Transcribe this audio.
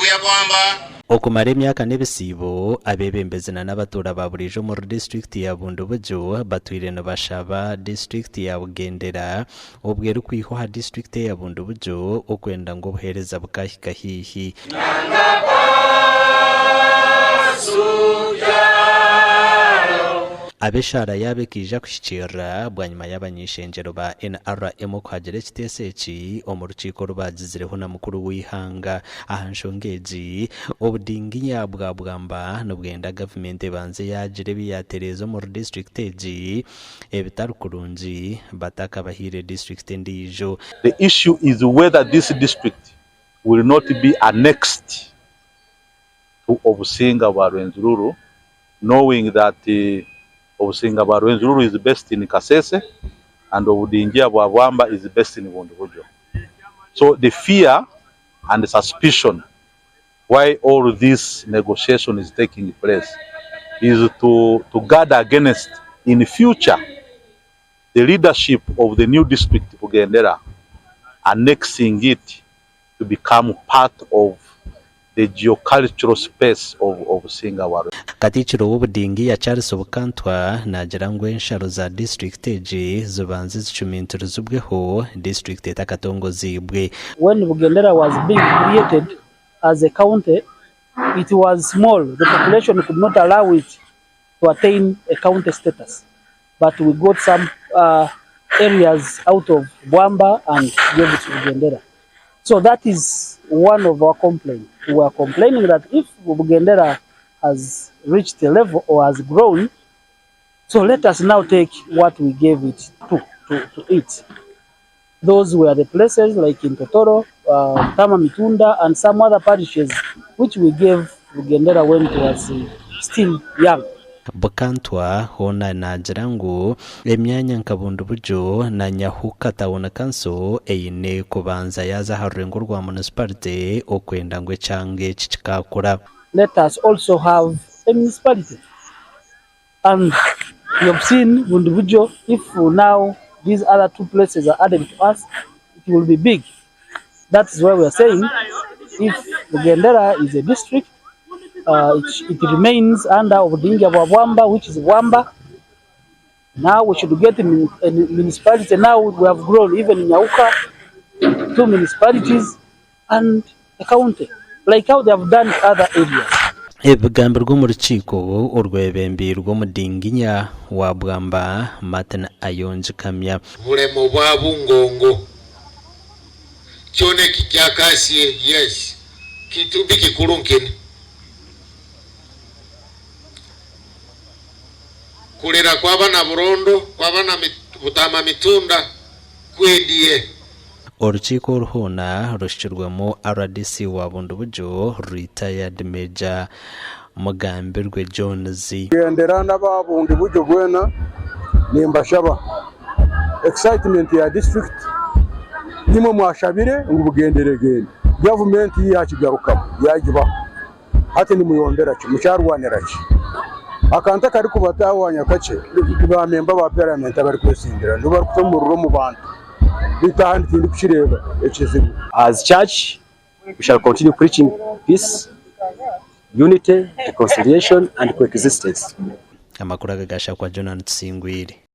ya Bwamba. Okumara emyaka n'ebisiibo, abeebembezi na n'abatuura ba buriijo omuri disiturikiti ya Bundibugyo batwire nibashaba disiturikiti ya Bugendera obwo erikwihwa aha disiturikiti eya Bundibugyo okwenda ngu obuheereza bukahika haihi. Ab'eshaara yaabo ekaija kuhikiirira bwanyima y'abany'eishengyero ba NRM okuhagira ekiteeso eki omu rukiiko oru baagizireho na mukuru w'eihanga aha nshonga egi. Obudinginya bwa Bwamba nibwenda gavumenti ebanze yaagira ebi yaatereeza omuri disiturikiti egi ebitari kurungi batakabahaire disiturikiti endiijo. The issue is whether this district will not be annexed to Obusinga bwa Rwenzururu knowing that Obusinga bwa Rwenzururu is based in Kasese and Obudingia bwa Bwamba is based in Bundibugyo. So the fear and suspicion why all this negotiation is taking place is to, to guard against in future the leadership of the new district Bugendera annexing it to become part of the geocultural space of Obusinga bwa Katikkiro w'Obudingiya Charles Bukantwa naagira ngu ensharo za disiturikiti egi zibanze zicumintirizibweho disiturikiti etakatongoziibwe. When Bugendera was being created as a county, it was small, the population could not allow it to attain a county status but we got some areas out of Bwamba and gave it to Bugendera. So that is one of our complaint. We are complaining that if Bugendera has reached a level or has grown, so let us now take what we gave it to, to, to it. Those were the places like in Totoro, uh, Tama Mitunda and some other parishes which we gave Bugendera when it was uh, still young. Bukantwa hoona naagira ngu emyanya nka Bundibugyo na Nyahuka Town Council eine kubanza yaaza aha rurengo rwa munisiparite okwenda ngu ekyanga eki kikaakura. Let us also have a municipality and you have seen Bundibugyo if now these other two places are added to us it will be big that is why we are saying if Bugendera is a district uh, it, it remains under Obudingia bwa Bwamba which is Bwamba now we should get a municipality now we have grown even in Nyauka two municipalities and a county like how they have done other areas. Ebigambirwe omu rukiiko orwebembeirwe omudinginya wa Bwamba, Martin Ayongi Kamya. Bulemo bwa bungongo kyona eki kyakasiye yes kitumbi kikuru nkene kulera kwaba na burondo kwaba na butama mitunda kwediye. Orukiiko oru hoona rushukirwemu rdc wa Bundibugyo, Retired Major Mugambirwe Jones. Gendera n'aba Bundibugyo bwena nimbashaba excitement ya district nimwe mwashabire ngu bugendere gende gavumenti yakigarukamu yagibaho hati nimuyombera ki mukyarwanira ki akantu akarikubatawanya kakye ba memba ba parliament abarikwesimbira nibo barikuta omuriro omu bantu beitu ahandi tindikukireeba ekizibu. As church we shall continue preaching peace, unity, reconciliation and coexistence. Amakuru aga gashakwa Jonan Tusingwire.